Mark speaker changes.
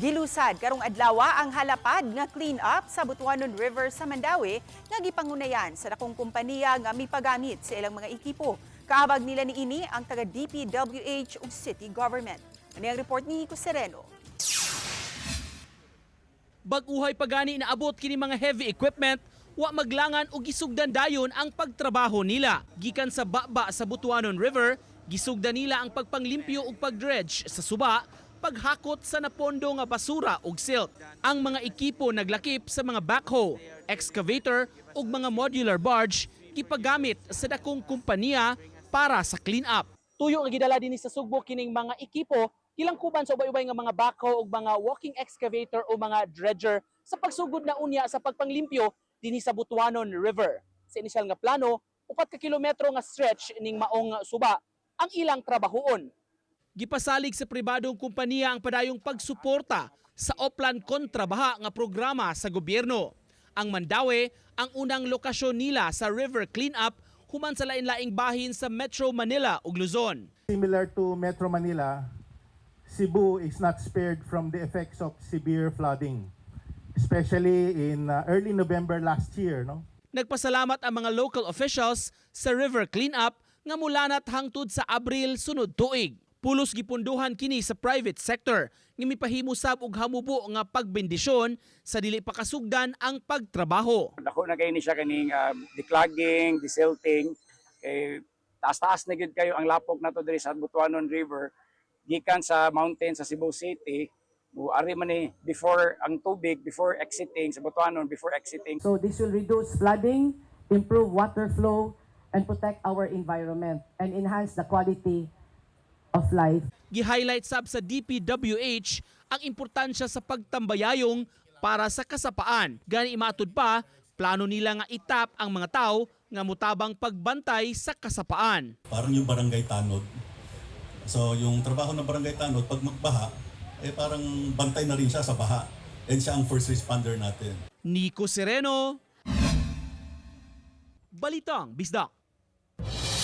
Speaker 1: Gilusad karong adlawa ang halapad nga clean up sa Butuanon River sa Mandaue nga gipangunayan sa dakong kompanya nga mipagamit sa ilang mga ekipo. Kaabag nila niini ang taga DPWH ug city government. Ani ang report ni Nico Sereno.
Speaker 2: Bag-uhay pagani naabot kini mga heavy equipment, wa maglangan og gisugdan dayon ang pagtrabaho nila. Gikan sa baba sa Butuanon River, gisugdan nila ang pagpanglimpyo ug pagdredge sa suba, paghakot sa napondo nga basura ug silt. Ang mga ekipo naglakip sa mga backhoe, excavator ug mga modular barge gipagamit sa dakong kompanya para sa clean up. Tuyo nga gidala dinhi sa Sugbo kining mga ekipo kilangkuban sa ubay-ubay nga mga backhoe ug mga walking excavator o mga dredger sa pagsugod na unya sa pagpanglimpyo dinhi sa Butuanon River. Sa inisyal nga plano, 4 ka kilometro nga stretch ning maong suba ang ilang trabahoon. Gipasalig sa pribadong kompanya ang padayong pagsuporta sa Oplan Kontra Baha nga programa sa gobyerno. Ang Mandaue ang unang lokasyon nila sa river cleanup human sa lain-laing bahin sa Metro Manila ug Luzon.
Speaker 3: Similar to Metro Manila, Cebu is not spared from the effects of severe flooding, especially in early November last year. No?
Speaker 2: Nagpasalamat ang mga local officials sa river cleanup nga mulanat hangtod sa Abril sunod tuig. Pulos gipunduhan kini sa private sector nga mipahimo sab og hamubo nga pagbendisyon sa dili pa kasugdan ang pagtrabaho.
Speaker 4: Dako na kaayo ni siya kaning declogging, desilting, kay taas-taas na gyud kayo ang lapok nato diri sa Butuanon River gikan sa mountain sa Cebu City. Ari man ni before ang tubig, before exiting sa Butuanon, before exiting.
Speaker 5: So this will reduce flooding, improve water flow, and protect our environment and enhance the quality of life.
Speaker 2: Gi-highlight sab sa DPWH ang importansya sa pagtambayayong para sa kasapaan. Gani matud pa, plano nila nga itap ang mga tao nga mutabang pagbantay sa kasapaan.
Speaker 6: Parang yung barangay tanod. So yung trabaho ng barangay tanod, pag magbaha, eh parang bantay na rin siya sa baha. And siya ang first responder natin.
Speaker 2: Nico Sereno, Balitang Bisdak.